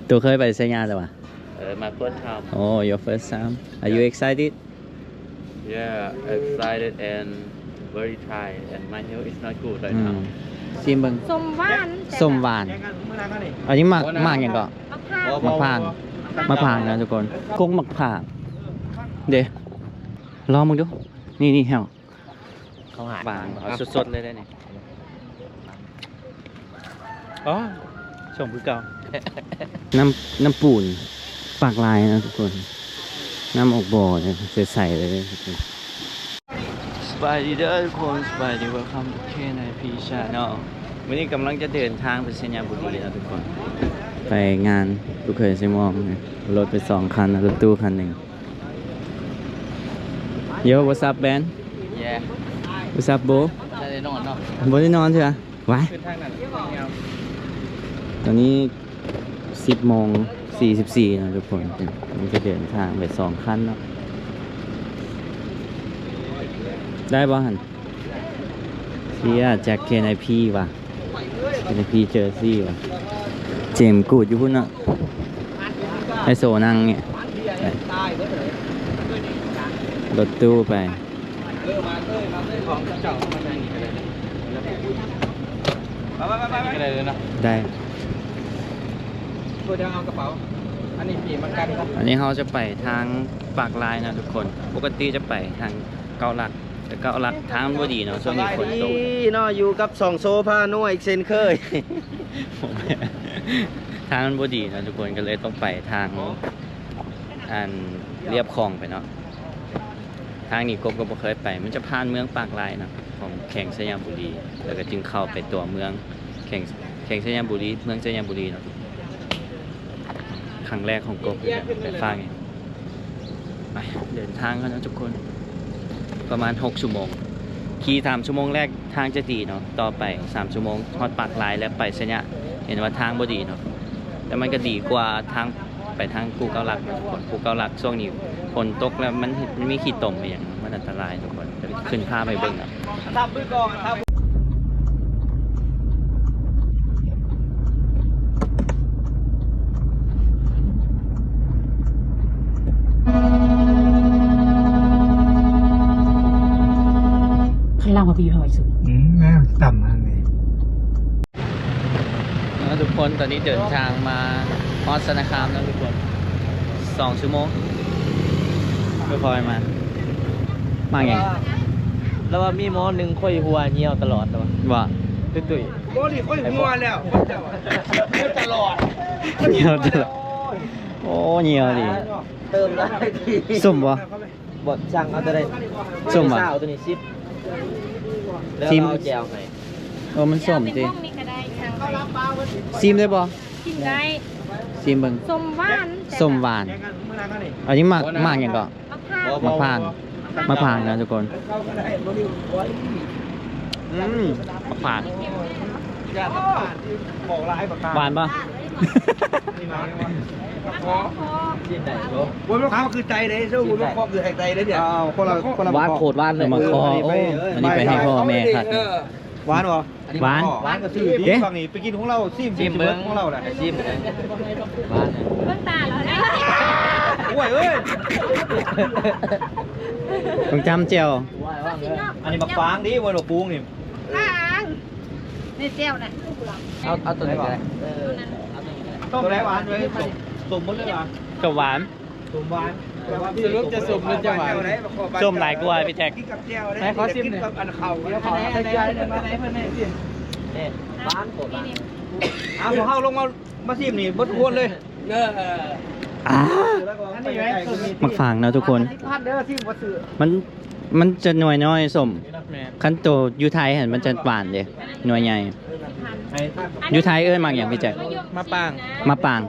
ໂຕເຄີຍໄປໄຊຍາດແລ້ວຫວາ? Uh, my first time. Oh, your first time. Are you excited? Yeah, excited and very tired, and my health is not good right now. ອືມ ຊີມເບິ່ງ ສົ້ມຫວານ ສົ້ມຫວານ. ອັນນີ້ໝາກ ໝາກຫຍັງເກາະ? ໝາກພາງ ໝາກພາງນະທຸກຄົນ ກົກໝາກພາງເດ້. ລອງເບິ່ງດູ ນີ້ ນີ້ແຫ້ວ ເຂົາຫາ ຫວານ ເອົາສົດໆເລີຍເດ້ນີ້. ອໍ ສົ້ມຄືເກົ່າ. ນ້ຳ ນ້ຳປູນປາກລາຍນະທຸກຄົນ ນ້ຳອອກບໍ່ໃສໆເລີຍເດ້ທຸກຄົນ. ສະບາຍດີເດີທຸກຄົນ ສະບາຍດີ Welcome to ເຄນໄອພີ Channel. ມື້ນີ້ກຳລັງຈະເດີນທາງໄປໄຊຍະບູລີເນາະທຸກຄົນ ໄປງານລູກເຂີຍໄຊມ່ວງ. ລົດໄປສອງຄັນ ລົດຕູ້ຄັນໜຶ່ງ. Yo, what's up, man? Yeah. What's up, bro? ບໍ່ໄດ້ນອນເນາະ ບໍ່ໄດ້ນອນເທື່ອ. ຫວາຍ ຂຶ້ນທາງນັ້ນ ຕອນນີ້ສິບໂມງສີ່ສິບສີ່ນະທຸກຄົນ ກຳລັງຈະເດີນທາງໄປສອງຄັນເນາະ. ໄດ້ບໍ່ຫັ້ນ? ເຊຍ ແຈັກ ເຄນໄອພີ ຫວາ ເຄນໄອພີ ເຈີຊີ ຫວາ. ເຈມ ກູດຢູ່ພຸ້ນເນາະ ໄອໂສນັ່ງນີ້ ລົດຕູ້ໄປ. ເອີ ມາເລີຍ ມາເລີຍ ຂອງເຈົ້າມາໃສ່ນີ້ກໍໄດ້ ໄດ້ ເອົາກະເປົາ ອັນນີ້ປີມາກັນ. ອັນນີ້ເຮົາຈະໄປທາງປາກລາຍນະທຸກຄົນ ປົກກະຕິຈະໄປທາງເກົ້າຫຼັກ ແຕ່ເກົ້າຫຼັກທາງມັນບໍ່ດີເນາະ ຊ່ວງນີ້ຝົນຕົກເນາະ. ຢູ່ກັບສອງໂຊພານົວອີກເຊັ່ນເຄີຍ ທາງມັນບໍ່ດີເນາະທຸກຄົນ ກໍເລີຍຕ້ອງໄປທາງ ອັນ ລຽບຄອງໄປເນາະ. ທາງນີ້ກົບກໍບໍ່ເຄີຍໄປ ມັນຈະຜ່ານເມືອງປາກລາຍເນາະ ຂອງແຂວງໄຊຍະບູລີ ແລ້ວກໍຈຶ່ງເຂົ້າໄປຕົວເມືອງ ແຂວງ ແຂວງໄຊຍະບູລີ ເມືອງໄຊຍະບູລີເນາະ. ຄັ້ງແລກຂອງກົບໄປຝາກນີ້. ໄປ ເດີນທາງກັນເນາະທຸກຄົນ ປະມານຫົກຊົ່ວໂມງ ຂີ່ສາມຊົ່ວໂມງແລກ ທາງຈະດີເນາະ ຕໍ່ໄປສາມຊົ່ວໂມງຮອດປາກລາຍ ແລ້ວໄປໄຊຍະ ເຫັນວ່າທາງບໍ່ດີເນາະ ແຕ່ມັນກໍດີກວ່າທາງໄປທາງພູເກົ້າຫຼັກເນາະທຸກຄົນ. ພູເກົ້າຫຼັກຊ່ວງນີ້ຝົນຕົກແລ້ວມັນ ມັນມີຂີ້ຕົມອີ່ຫຍັງ ມັນອັນຕະລາຍທຸກຄົນ ຂຶ້ນພາບໃຫ້ເບິ່ງເນາະ. ຄັນລາວວ່າໄປຢູ່ເຮົາໄອ້ສຸດ ອືມ ແມ່ນຕ່ຳຫັ້ນເດ. ເນາະທຸກຄົນ ຕອນນີ້ເດີນທາງມາຮອດຊະນະຄາມແລ້ວທຸກຄົນ ສອງຊົ່ວໂມງ ຄ່ອຍໆມາ. ມາຫຍັງ? ລາວວ່າມີໝໍໜຶ່ງຂ້ອຍຫົວຍ່ຽວຕະຫຼອດ ລາວວ່າ ວ່າ ຕຸ້ຍໆ ໝໍນີ້ຂ້ອຍຫົວແລ້ວ ຕະຫຼອດ ຍ່ຽວຕະຫຼອດ. ໂອ້ ຍ່ຽວດີ ເຕີມຫຼາຍທີ ສົ້ມບໍ່? ບໍ່ ສັ່ງເອົາຕົວໃດ? ສົ້ມຫວາ? ຊາວ ເອົາຕົວນີ້ສິບ ແລ້ວ ຊິມ ເອົາແຈ່ວໃຫ້. ໂອ້ ມັນສົ້ມຕິ ຊິມໄດ້ບໍ່? ກິນໄດ້ ຊິມເບິ່ງ ສົ້ມຫວານ ສົ້ມຫວານ. ອັນນີ້ໝາກ ໝາກຫຍັງເກາະ? ໝາກພາງ ໝາກພາງນະທຸກຄົນ. ອືມ ໝາກພາງ ຫວານບໍ່? ບໍ່ແມ່ນຄວາມຄືໃຈເດ້ ບໍ່ແມ່ນຄວາມຄືໃຈເດ້. ອ້າວ ຄົນລະ ຄົນລະ ຫວານ ໂຄດຫວານເລີຍ ມາຂໍ. ໂອ້ ອັນນີ້ໄປໃຫ້ພໍ່ແມ່ຄັກ ເອີ ຫວານບໍ່? ຫວານ ຫວານກໍຊື້ດີ. ເດ້ ຝັ່ງນີ້ໄປກິນຂອງລາວ ຊີມ ຊີມເບິ່ງຂອງລາວນະ ຊີມເບິ່ງ ຫວານນະ ເບິ່ງຕາລາວນະ. ໂອ້ຍເອີຍ ຕ້ອງຈ້ຳແຈ່ວ. ອັນນີ້ໝາກຟາງດີ ບໍ່ແມ່ນໝາກປຸງນີ້ ຟາງ ນີ້ແຈ່ວນະ. ເອົາ ເອົາຕົວນີ້ກໍໄດ້ ເອີ ເອົາຕົວນີ້ກໍໄດ້ ຕົ້ມແລ້ວຫວານເລີຍ ຕົ້ມ ຕົ້ມໝົດເລີຍຫວາ ກໍຫວານ. ສົ້ມຫວານ ສະຫຼຸບຈະສົ້ມຫຼືຈະຫວານ? ສົ້ມຫຼາຍກວ່າພີ່ແຈັກ ກິນກັບແຈ່ວເດ້ ໃຫ້ຂໍຊິມ ກິນກັບອັນເຂົ້າ ດຽວຂໍໃຫ້ໃສ່ໃຈເດີ ມາໃຫ້ເພິ່ນແນ່ຊິມ. ເດ້ ຫວານໂຄດຫວານ. ອ່າ ພວກເຮົາລົງມາ ມາຊິມນີ້ເບິດທຸກຄົນເລີຍ. ເອີ ອ່າ ອັນນີ້ໄງ ໝາກຟາງເນາະທຸກຄົນ ສິບພັນເດີ ຊິມບໍ່ຊື້. ມັນ ມັນຈະໜ່ວຍນ້ອຍສົ້ມ. ແມ່ນ ຄັນໂຕຢູ່ໄທຫັ້ນມັນຈະຫວານເດ້ ໜ່ວຍໃຫຍ່. ຢູ່ໄທເອີ້ນໝາກຫຍັງພີ່ແຈັກ? ໝາກປາງ ໝາກປາງ.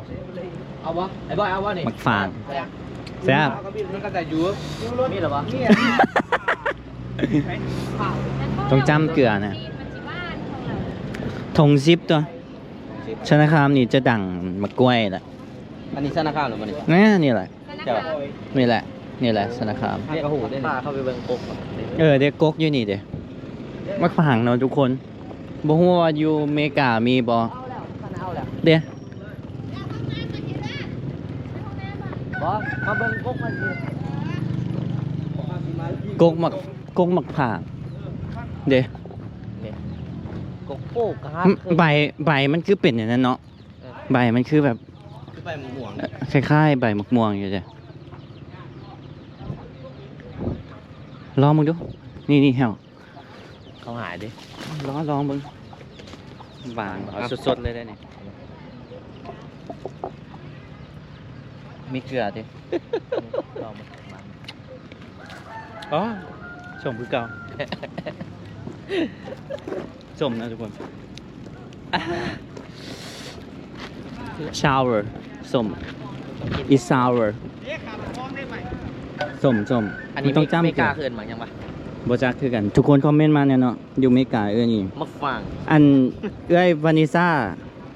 ເອົາບໍ່? ໄອ້ບອຍເອົາບໍ່ນີ້? ໝາກຟາງ ແຊບ ແຊບ ມັນກໍຈະຢູ່ ມີແລ້ວບໍ່? ຕ້ອງຈ້ຳເກືອນະ. ຖົງສິບຕົວະ ຊະນະຄາມນີ້ຈະດັງໝາກກ້ວຍລະ. ອັນນີ້ຊະນະຄາມຫຼືບໍ່ນີ້? ແນ່ ນີ້ແຫຼະ ນີ້ແຫຼະ ນີ້ແຫຼະ ຊະນະຄາມ. ເຮົາກໍຮູ້ເດ້ ພາເຂົາໄປເບິ່ງກົກ. ເອີ ເດ້ ກົກຢູ່ນີ້ເດ້ ໝາກຝຣັ່ງເນາະທຸກຄົນ. ບໍ່ຮູ້ວ່າຢູ່ເມກາມີບໍ່ເດ້. ເອົາແລ້ວ ເອົາແລ້ວ ເດ້ ເອົາແລ້ວ ເອົາແລ້ວ. ບໍ່ ມາເບິ່ງກົກມັນຊິ ກົກໝາກ ກົກໝາກຜາກເດ້ ນີ້ ກົກ ໂອ້ ກະຫາ ອືມ ເຄີຍ ໃບ ໃບມັນຄືເປັນອັນນັ້ນເນາະ ເອີ ໃບມັນຄືແບບ ຄືໃບໝາກມ່ວງ ເອີ ຄ້າຍໆໃບໝາກມ່ວງຢູ່ເດ້ ລອງເບິ່ງດູ ນີ້ໆ ແຫ້ວ ເຂົ້າຫາເດ້ ລອງ ລອງເບິ່ງ ຫວານ ເອົາສົດໆເລີຍເດ້ນີ້ ມີເກືອຕິ ລອງເບິ່ງ ອໍ ສົ້ມຄືເກົ່າ ສົ້ມນະທຸກຄົນ sour ສົ້ມ it's sour ສົ້ມໆ ອັນນີ້ ມັນຕ້ອງຈ້ຳ ເມກາເອີ້ນໝາກຫຍັງວະ? ບໍ່ຈັກຄືກັນ ທຸກຄົນຄອມເມັນມາແດ່ເນາະ ຢູ່ເມກາເອີ້ນຫຍັງ? ໝາກຝາງ ອັນເອື້ອຍວານິຊາ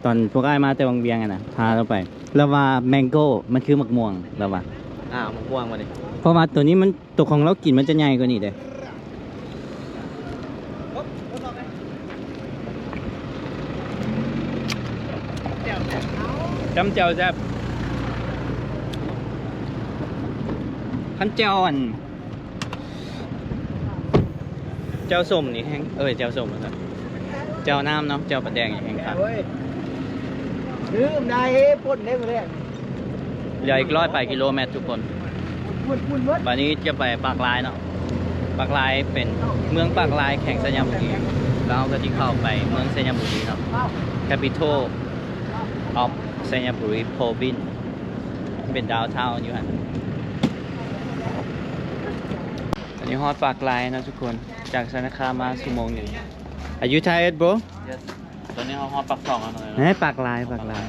ຕອນພວກອ້າຍມາແຕ່ວັງວຽງຫັ້ນນະ ພາລາວໄປ ລາວວ່າ mango ມັນຄືໝາກມ່ວງ ລາວວ່າ ອ້າວ ໝາກມ່ວງວະນີ້ ເພາະວ່າໂຕນີ້ມັນ ໂຕຂອງລາວກິນມັນຈະໃຫຍ່ກວ່ານີ້ເດ້ ຈ້ຳແຈ່ວແຊບ ຄັນແຈ່ວອັນ ແຈ່ວສົ້ມນີ້ແຮງ ເອີຍ ແຈ່ວສົ້ມວ່າຊັ້ນ ແຈ່ວນ້ຳເນາະ ແຈ່ວປາແດກນີ້ແຮງຄັກ ໂອ້ຍ ລືມໄດ້ ປົນໄດ້ມື້ແລກ ເຫຼືອອີກຮ້ອຍປາຍກິໂລແມັດທຸກຄົນ ປຸ້ນໆ ບັດນີ້ຈະໄປປາກລາຍເນາະ ປາກລາຍເປັນເມືອງປາກລາຍ ແຂວງໄຊຍະບູລີ ແລ້ວເຮົາກໍຊິເຂົ້າໄປເມືອງໄຊຍະບູລີເນາະ capital of ໄຊຍະບູລີ province ເປັນ downtown ຢູ່ຫັ້ນ ອັນນີ້ຮອດປາກລາຍເນາະທຸກຄົນ ຈາກສາລາຄາມາຊົ່ວໂມງໜຶ່ງ Are you tired, bro? Yes. ຕອນນີ້ເຮົາຮອດປາກຊ່ອງແລ້ວເນາະ ເອີຍ ປາກລາຍ ປາກລາຍ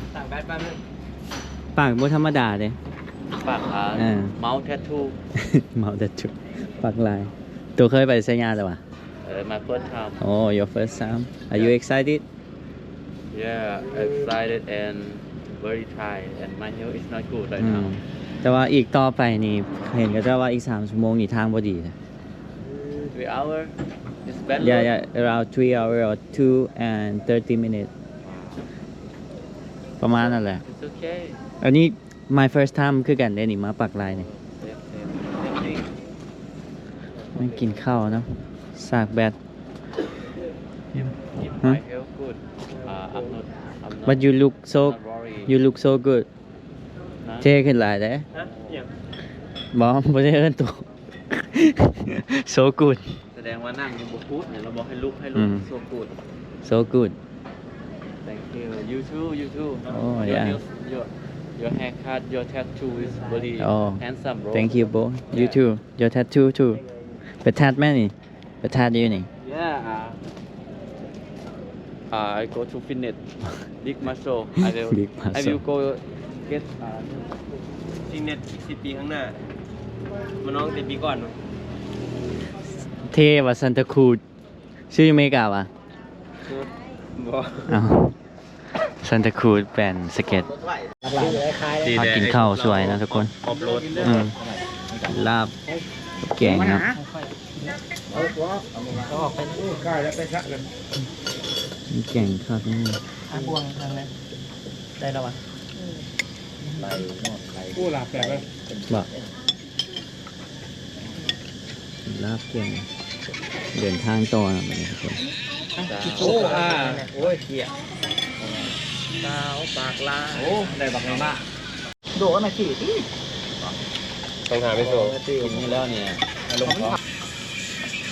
ປາກບໍ່ທຳມະດາເດ້ ປາກລາຍ ເອີ Mount Tattoo Mount Tattoo ປາກລາຍ ໂຕເຄີຍໄປໄຊຍະແລ້ວຫວາ? ເອີ My first time. Oh, your first time. Are you excited? Yeah, excited and very tired and my health is not good right now. ອືມ ແຕ່ວ່າອີກຕໍ່ໄປນີ້ ເຫັນເຂົາເຈົ້າວ່າອີກສາມຊົ່ວໂມງນີ້ທາງບໍ່ດີນະ. Three hour? It's bad road? Yeah, yeah, around three hour or two and thirty minutes ປະມານນັ້ນແຫຼະ. It's okay. ອັນນີ້ my first time ຄືກັນເດ້ນີ້ ມາປາກລາຍນີ້. Same, same, same thing. ມາກິນເຂົ້າເນາະ ສາກແບັດ. If, if my health good, uh, I'm not, I'm not, but you look so, I'm not worried. You look so good. ເທ່ຂຶ້ນຫຼາຍເດ້. ຮະ? ອີ່ຫຍັງ? ບໍ່ ບໍ່ໄດ້ເອີ້ນໂຕ. So good. ສະແດງວ່ານັ່ງຢູ່ບໍ່ພຸດນີ້ ລາວບອກໃຫ້ລຸກ ໃຫ້ລຸກ. ອືມ So good. So good. Thank you. You too, you too. Oh, yeah. Your, your, your haircut, your tattoo is very handsome, bro. Oh, thank you, bro. You too. Your tattoo too. ໄປແທັດແມ່ນີ້. ໄປຖ່າຍຢູ່ນີ້. Yeah, uh, uh, I go to fitness, big muscle. I will, big muscle. I will go get, uh, fitness ອີກສິບປີຂ້າງໜ້າ. ມາລອງແຕ່ປີກ່ອນ. ເທ່ວ່າ Santa Cruz ຊື່ອາເມລິກາຫວາ? ບໍ່. ອ້າວ. Santa Cruz ແບນສະເກັດ. ມາກິນເຂົ້າສວຍນະທຸກຄົນ. ອອບໂຣດ. ອືມ ລາບ ແກງເນາະ. ແກງຄັກ. ອ່ະ ບ່ວງທາງນັ້ນໄດ້ແລ້ວຫວາ? ໂອ້ ລາບແປກເລີຍ. ບໍ່. ລາບເກັ່ງ. ເດີນທາງຕໍ່ນະບັດນີ້ທຸກຄົນ. ໂອ້ ອາ ໂອ້ຍ ເຄຍ. ສາວປາກລາຍ. ໂອ້ ໄດ້ບັກໃຫຍ່ມາ. ໂດດມາຂີ່ຕິ. ຕ້ອງຖາມໄອ້ໂຊ. ກິນນີ້ແລ້ວນີ້ ລົງທ້ອງ.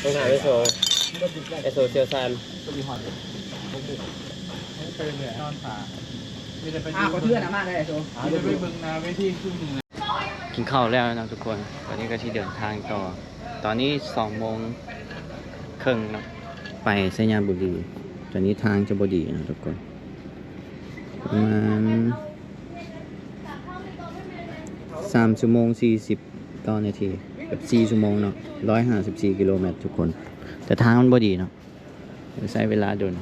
ຕ້ອງຖາມໄອ້ໂຊ. ໄອ້ໂຊຊ່ຽວຊານ. ນອນຖ້າ. ມີແຕ່ໄປ ອ້າວ ເພື່ອນອາມາໄດ້ໂຊ. ມີແຕ່ໄປເບິ່ງໜ້າເວທີຄືມື້. ກິນເຂົ້າແລ້ວເນາະທຸກຄົນ ຕອນນີ້ກໍຊິເດີນທາງຕໍ່. ຕອນນີ້ສອງໂມງເຄິ່ງເນາະ ໄປໄຊຍະບູລີ. ຕອນນີ້ທາງຈະບໍ່ດີເນາະທຸກຄົນ ປະມານສາມຊົ່ວໂມງສີ່ສິບຕໍ່ນາທີ ແບບສີ່ຊົ່ວໂມງເນາະ ຮ້ອຍຫ້າສິບສີ່ກິໂລແມັດທຸກຄົນ ແຕ່ທາງມັນບໍ່ດີເນາະ. ໃຊ້ເວລາດົນ.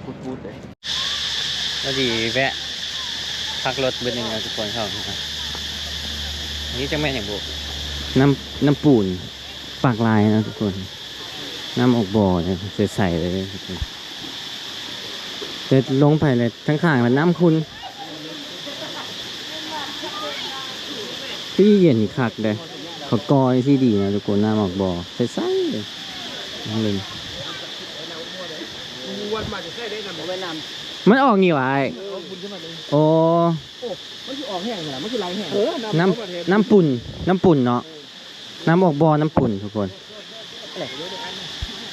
ພໍດີແວະພັກລົດບຶດໜຶ່ງເນາະທຸກຄົນເຮົາ. ອັນນີ້ຈັກແມ່ນຫຍັງບຸ? ນ້ຳ ນ້ຳປູນປາກລາຍເນາະທຸກຄົນ. ນ້ຳອອກບໍ່ໃສໆເລີຍທຸກຄົນ ແຕ່ລົງໄປແລ້ວທາງຂ້າງມັນນ້ຳຂຸ່ນ. ຄືເຢັນຄັກເດ້. ເຂົາກໍ່ຈັ່ງຊີ້ດີນະທຸກຄົນ, ນ້ຳອອກບໍ່ ໃສໆເລີຍ. ມັນອອກນີ້ຫວາອ້າຍ? ໂອ້ ມັນຄືອອກແຮງຂະໜາດ ມັນຄືໄຫຼແຮງ. ນ້ຳ ນ້ຳປຸ້ນ ນ້ຳປຸ້ນເນາະ. ນ້ຳອອກບໍ່ ນ້ຳປຸ້ນທຸກຄົນ.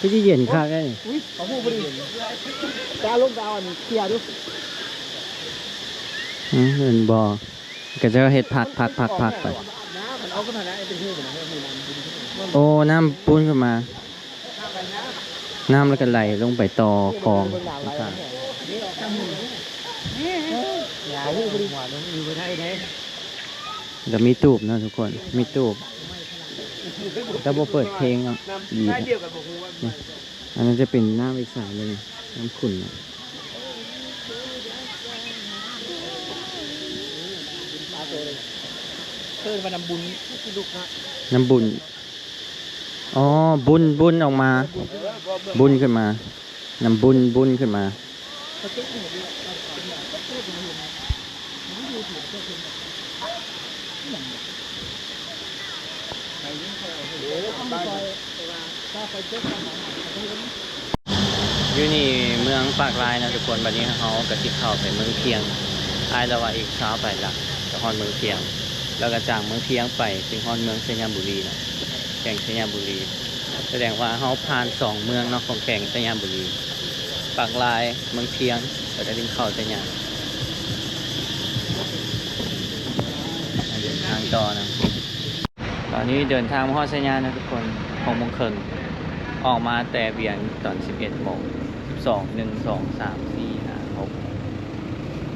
ຄືຊິເຢັນຄັກເດ້ນີ້. ອຸ້ຍ ເຂົາຮູ້ພໍດີ. ຈະລົງໄປເອົາອັນເຄຍດູ. ອືມ ເຫັນບໍ່ ກະຈະເຮັດພັກໆໆໄປ. ໂອ້ ນ້ຳປຸ້ນຂຶ້ນມາ. ນ້ຳແລ້ວກໍໄຫຼລົງໄປຕໍ່ຄອງຂ້າງໆ. ແລ້ວມີຕູບເນາະທຸກຄົນ ມີຕູບ. ແຕ່ບໍ່ເປີດເພງເນາະ ດີແທ້. ອັນນັ້ນຈະເປັນນ້ຳອີກສາຍໜຶ່ງ ນ້ຳຂຸ່ນເນາະ. ເອີ້ນວ່ານ້ຳບຸນ ນ້ຳບຸນ. ອໍ ບຸນ ບຸນອອກມາ ບຸນຂຶ້ນມາ ນ້ຳບຸນ ບຸນຂຶ້ນມາ. ຢູ່ນີ້ເມືອງປາກລາຍນະທຸກຄົນ. ບັດນີ້ເຮົາກໍຊິເຂົ້າໄປເມືອງພຽງ. ອ້າຍລາວວ່າອີກຊາວປາຍຫຼັກກໍຮອດເມືອງພຽງ, ແລ້ວກໍຈາກເມືອງພຽງໄປຈຶ່ງຮອດເມືອງໄຊຍະບູລີເນາະ ແຂວງໄຊຍະບູລີ. ສະແດງວ່າເຮົາຜ່ານສອງເມືອງເນາະ ຂອງແຂວງໄຊຍະບູລີ, ປາກລາຍ ເມືອງພຽງ ແລ້ວກໍຈຶ່ງເຂົ້າໄຊຍະ. ເດີນທາງຕໍ່ນະ. ຕອນນີ້ເດີນທາງມາຮອດໄຊຍະນະທຸກຄົນ ຫົກໂມງເຄິ່ງ. ອອກມາແຕ່ວຽງຕອນສິບເອັດໂມງ ສິບສອງ ໜຶ່ງ ສອງ ສາມ ສີ່ ຫ້າ ຫົກ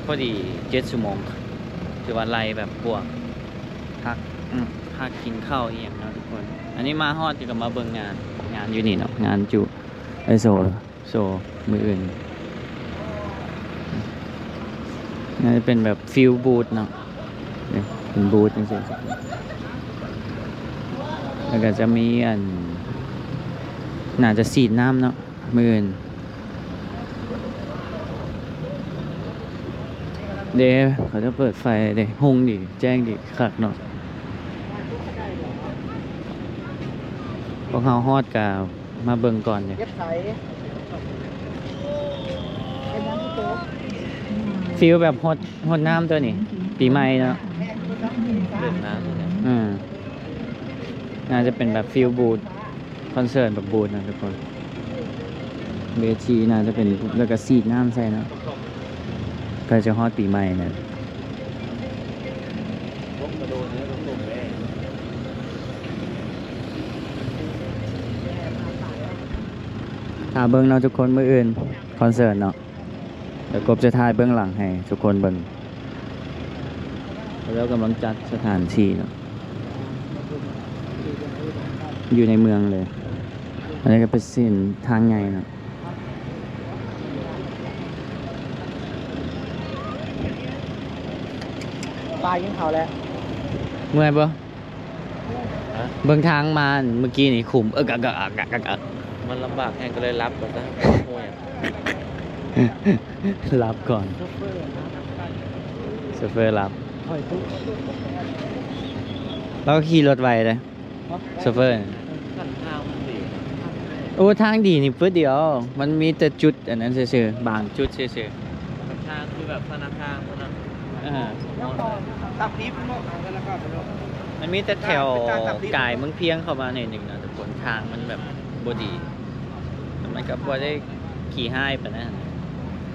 ພໍດີເຈັດຊົ່ວໂມງ. ຖືວ່າໄລ່ແບບພວກພັກ ອືມ ພັກກິນເຂົ້າອີ່ຫຍັງເນາະທຸກຄົນ. ອັນນີ້ມາຮອດກໍມາເບິ່ງງານ ງານຢູ່ນີ້ເນາະ ງານຈຸເອໂຊ ໂຊມື້ອື່ນ. ໜ້າຈະເປັນແບບຟິວບູດເນາະ ເປັນບູດຈັ່ງຊີ້. ແລ້ວກໍຈະມີອັນ ໜ້າຈະສີດນ້ຳເນາະ ມື້ອື່ນເດ້. ເຂົາຈະເປີດໄຟເດ້ ຮຸ່ງດີ ແຈ້ງດີຄັກເນາະ. ພວກເຮົາຮອດກະມາເບິ່ງກ່ອນເດ້. ຟີລແບບຮົດ ຮົດນ້ຳຕົວນີ້ ປີໃໝ່ເນາະ. ເລີ່ມນ້ຳແລ້ວ. ອືມ ໜ້າຈະເປັນແບບຟີລບູດ ຄອນເສີດແບບບູດນະທຸກຄົນ. ເວທີໜ້າຈະເປັນ ແລ້ວກໍສີດນ້ຳໃສ່ເນາະ ໃກ້ຈະຮອດປີໃໝ່ແລ້ວ. ຖ້າເບິ່ງເນາະທຸກຄົນ ມື້ອື່ນຄອນເສີດເນາະ. ດຽວກົບຈະຖ່າຍເບື້ອງຫຼັງໃຫ້ທຸກຄົນເບິ່ງ. ເຂົາເຈົ້າກຳລັງຈັດສະຖານທີ່ເນາະ ຢູ່ໃນເມືອງເລີຍ. ອັນນີ້ກໍເປັນເສັ້ນທາງໃຫຍ່ເນາະ. ປາກິນເຂົ້າແລ້ວ. ເມື່ອຍບໍ່? ຮະ? ເບິ່ງທາງມາເມື່ອກີ້ນີ້ຂຸມ ເອິກອັກ ເອິກອັກ ເອິກອັກ ເອິກອັກ. ມັນລຳບາກແຮງກໍເລີຍຫຼັບວ່າຊະ. ໂອ້ຍ ຫຼັບກ່ອນ. ໂຊເຟີຫຼັບ. ລາວຂີ່ລົດໄວເດ້ ໂຊເຟີ. ໂອ້ ທາງດີນີ້ປຶດດຽວ ມັນມີແຕ່ຈຸດອັນນັ້ນຊື່ໆ ບາງຈຸດຊື່ໆ. ແບບທາງຄືແບບສະໜາມທາງພຸ້ນນະ. ເອີ ຕັບດິບເນາະ. ມັນມີແຕ່ແຖວກາຍເມືອງພຽງເຂົ້າມາໜ້ອຍໜຶ່ງນະທຸກຄົນ ທາງມັນແບບບໍ່ດີ ແຕ່ມັນກໍບໍ່ໄດ້ຂີ້ຮ້າຍປານນັ້ນ.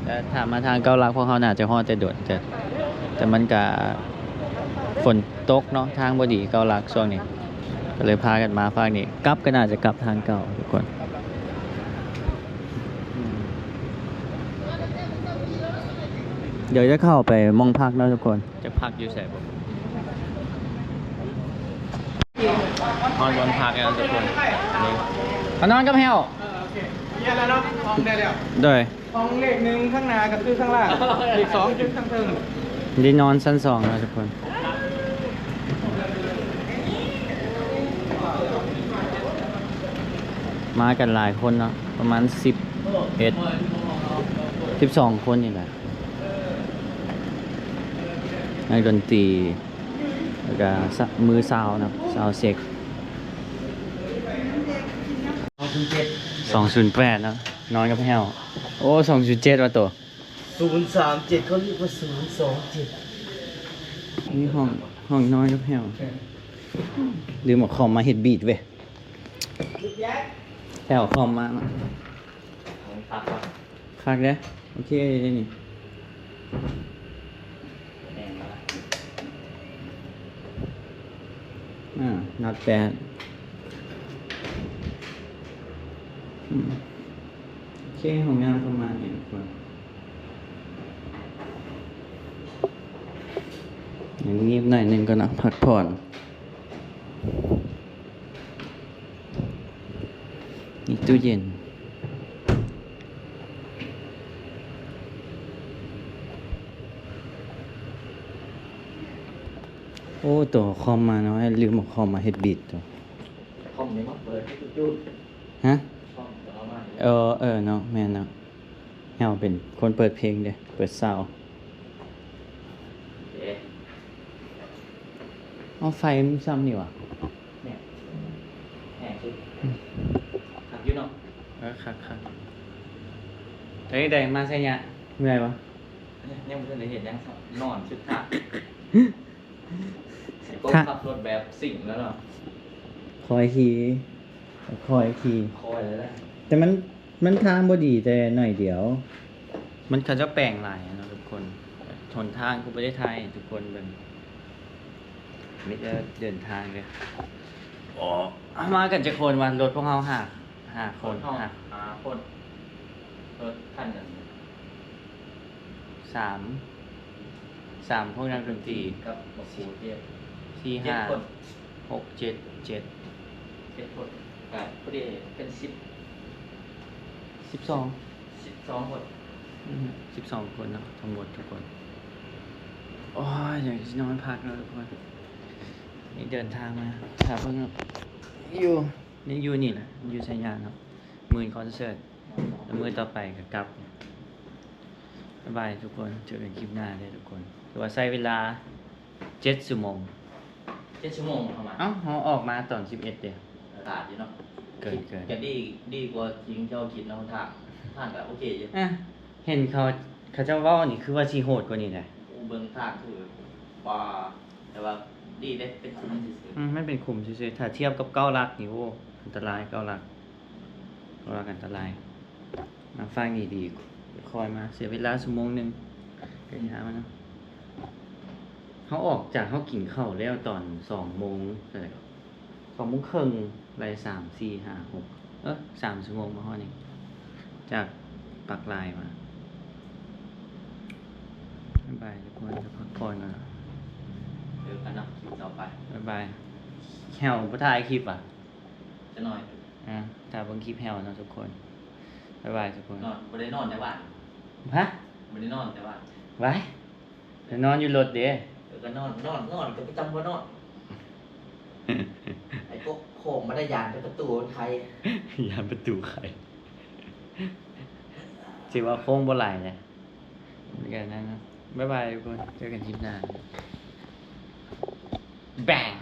ແຕ່ຖ້າມາທາງເກົ້າຫຼັກ ພວກເຮົາໜ້າຈະຮອດແຕ່ດົນ ແຕ່ ແຕ່ມັນກະຝົນຕົກເນາະ ທາງບໍ່ດີເກົ້າຫຼັກຊ່ວງນີ້ ກໍເລີຍພາກັນມາພາກນີ້. ກັບກໍໜ້າຈະກັບທາງເກົ່າທຸກຄົນ. ດຽວຈະເຂົ້າໄປໝ່ອງພັກເນາະທຸກຄົນ. ຈະພັກຢູ່ໃສບໍ່? ນອນບ່ອນພັກແລ້ວທຸກຄົນ. ນີ້ ມານອນກັບແຫ້ວ. ເອີ ໂອເຄ ແຍກແລ້ວເນາະ ຫ້ອງໄດ້ແລ້ວ. ໂດຍ ຫ້ອງເລກໜຶ່ງຂ້າງໜ້າກໍຄືຂ້າງລ່າງ ເລກສອງຄືຂ້າງເທິງ. ໄດ້ນອນຊັ້ນສອງແລ້ວທຸກຄົນ. ມາກັນຫຼາຍຄົນເນາະ ປະມານສິບເອັດ ສິບສອງຄົນນີ້ແຫຼະ. ນັກດົນຕີ ແລ້ວກະ ສະ ມື້ຊາວເນາະ ຊາວເຊັກ ສອງສູນເຈັດ ສອງສູນແປດເນາະ ນອນກັບແຫ້ວ. ໂອ້ ສອງສູນເຈັດວ່າໂຕ ສູນສາມເຈັດ ເຂົາຮຽກວ່າສູນສອງເຈັດ. ນີ້ຫ້ອງ ຫ້ອງນອນກັບແຫ້ວ. ລືມເອົາຄອມມາເຮັດບີດເວີຍ. ແລ້ວເອົາຄອມມາເນາະ. ຄັກເດ້. ໂອເຄເດ້ນີ້. ອາ ນັດແປດ. ອືມ ໂອເຄ ຫ້ອງນ້ຳປະມານນີ້ທຸກຄົນ. ຍັງງຽບໜ້ອຍໜຶ່ງກ່ອນເນາະ ພັກຜ່ອນ. ມີຕູ້ເຢັນ. ໂອ້ ໂຕເອົາຄອມມາເນາະ ລືມເອົາຄອມມາເຮັດບີດໂຕ. ຄອມນີ້ມາເປີດໃຫ້ຈຸດໆ. ຮະ? ຄອມເອົາມາ. ເອີ ເອີເນາະ ແມ່ນເນາະ. ເຮົາເປັນຄົນເປີດເພງເດ້ ເປີດຊາວ. ເອີ ເອົາໄຟມັນຊ່ຳນີ້ຫວາ? ແມ່ນ ແຮງສຸດ. ອືມ ຄັກຢູ່ເນາະ. ເອີ ຄັກໆ. ເປັນຈັ່ງໃດ ມາໄຊຍະ ເມື່ອຍບໍ່? ຍັງບໍ່ທັນໄດ້ເຮັດຫຍັງຊ້ຳ ນອນສຸດທ້າຍ. ໄອ້ກົບຂັບລົດແບບຊິງແລ້ວເນາະ. ຄ່ອຍຂີ່ ຄ່ອຍຂີ່ ຄ່ອຍແລ້ວ. ແຕ່ມັນ ມັນທາງບໍ່ດີແຕ່ໜ້ອຍດຽວ. ມັນ ເຂົາເຈົ້າແປງຫຼາຍເນາະທຸກຄົນ. ຫົນທາງຄືບໍ່ໄດ້ຖ່າຍໃຫ້ທຸກຄົນເບິ່ງ ມີແຕ່ເດີນທາງເດີ. ໂອ້ ເຮົາມາກັນຈັກຄົນວະ? ລົດພວກເຮົາຫ້າ ຫ້າຄົນ. ຮອດຫ້າ ຫ້າຄົນ. ລົດຄັນນັ້ນ ສາມ ສາມພວກນັກດົນຕີກັບໝາກຫູເຈັດ ສີ່ ຫ້າ ຫົກ ເຈັດ ເຈັດ ເຈັດຄົນ ກະພໍດີເປັນສິບ ສິບສອງ ສິບສອງຄົນ. ອືມ ສິບສອງຄົນເນາະ ທັງໝົດທຸກຄົນ. ໂອ້ຍ ຢາກຊິນອນພັກແລ້ວທຸກຄົນ. ນີ້ເດີນທາງມາ ຖ້າເບິ່ງຢູ່ ຍັງຢູ່ນີ້ແຫຼະ ຢູ່ໄຊຍະເນາະ. ມື້ອື່ນຄອນເສີດ ແລ້ວມື້ຕໍ່ໄປກໍກັບ. ບາຍບາຍທຸກຄົນ ເຈີກັນຄລິບໜ້າເດີທຸກຄົນ. ຖືວ່າໃຊ້ເວລາເຈັດຊົ່ວໂມງ. ເຈັດຊົ່ວໂມງເຮົາມາ. ເອົ້າ ເຮົາອອກມາຕອນສິບເອັດເດ້. ຫຼາຍຢູ່ເນາະ. ເກີນ ເກີນ. ກໍດີ ດີກວ່າທີ່ເຈົ້າຄິດເນາະ. ທາງ ທາງກໍໂອເຄຢູ່. ເອີ ເຫັນເຂົາ ເຂົາເຈົ້າເວົ້ານີ້ຄືວ່າຊິໂຫດກວ່ານີ້ນະ. ໂອ້ ເບິ່ງທາງຄື ປາ ແຕ່ວ່າດີເດ້ ເປັນຂຸມຊື່ໆ. ອືມ ມັນເປັນຂຸມຊື່ໆ. ຖ້າທຽບກັບເກົ້າຫຼັກນີ້ ໂອ້ ອັນຕະລາຍ ເກົ້າຫຼັກ ເກົ້າຫຼັກອັນຕະລາຍ. ມາຝັ່ງນີ້ດີ ຄ່ອຍມາ ເສຍເວລາຊົ່ວໂມງໜຶ່ງ ໄກທາງມັນເນາະ. ເຮົາອອກຈາກ ເຮົາກິນເຂົ້າແລ້ວຕອນສອງໂມງ ເທົ່າໃດກໍ ສອງໂມງເຄິ່ງ ໄລ່ສາມ ສີ່ ຫ້າ ຫົກ ເອີ ສາມຊົ່ວໂມງມາຮອດນີ້ ຈາກປາກລາຍມາ. ບາຍບາຍທຸກຄົນ ຈະພັກຜ່ອນກ່ອນ. ເຈີກັນເນາະ ຄລິບຕໍ່ໄປ. ບາຍບາຍ. ແຫ້ວບໍ່ຖ່າຍຄລິບຫວາ? ຈັກໜ້ອຍ. ອາ ຖ້າເບິ່ງຄລິບແຫ້ວເນາະທຸກຄົນ. ບາຍບາຍທຸກຄົນ. ນອນ ບໍ່ໄດ້ນອນແຕ່ບ້ານ. ຮະ? ບໍ່ໄດ້ນອນແຕ່ບ້ານ. ຫວາຍ ນອນຢູ່ລົດເດ້. ເອີ ກໍນອນ ນອນ ນອນ ກໍປະຈຳບໍ່ນອນ. ໄອ້ພວກໂຄງມາໄດ້ ຢ້ານແຕ່ປະຕູມັນໄຂ. ຢ້ານປະຕູໄຂ. ຖືວ່າໂຄ້ງບໍ່ຫຼາຍນະ. ເໝືອນກັນນະ. ບາຍບາຍທຸກຄົນ ເຈີກັນຄລິບໜ້າ. ແບງ